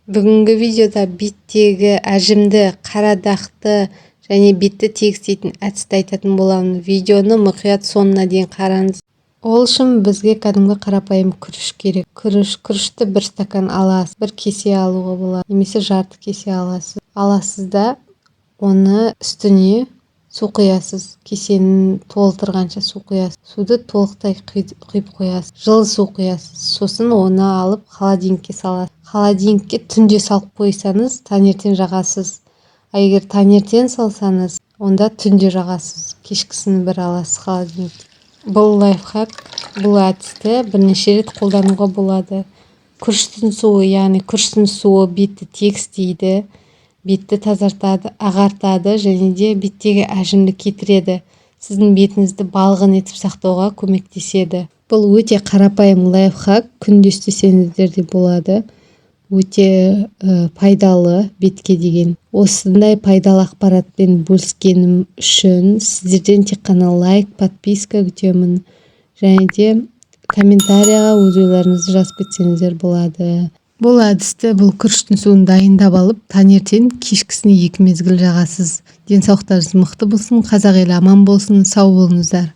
Бүгінгі видеода беттегі әжімді, қара дақты және бетті тегістейтін әдісті айтатын боламын. Видеоны мұқият соңына дейін қараңыз. Ол үшін бізге кәдімгі қарапайым күріш керек. Күрішті бір стакан аласыз, бір кесе алуға болады немесе жарты кесе аласыз. Аласыз да, оны үстіне су құясыз, кесені толтырғанша су құясыз. Суды толықтай құйып қоясыз, жылы су құясыз. Сосын оны алып, холодильникке саласыз. Холодильникке түнде салып қойсаңыз, таңертең жағасыз, а егер таңертең салсаңыз, онда түнде жағасыз, кешкісін бір аласыз холодильникте. Бұл лайфхак, бұл әдісті бірнеше рет қолдануға болады. Күріштің суы, яғни күріштің суы бетті тегістейді, бетті тазартады, ағартады және де беттегі әжімді кетіреді, сіздің бетіңізді балғын етіп сақтауға көмектеседі. Бұл өте қарапайым лайфхак, күнде істесеңіздер де болады, өте пайдалы бетке деген. Осындай пайдалы ақпаратпен бөліскенім үшін сіздерден тек қана лайк, подписка күтемін және де комментарияға өз ойларыңызды жазып кетсеңіздер болады. Бұл әдісті, бұл күріштің суын дайындап алып, таңертең, кешкісін екі мезгіл жағасыз. Денсаулықтарыңыз мықты болсын, қазақ елі аман болсын, сау болыңыздар!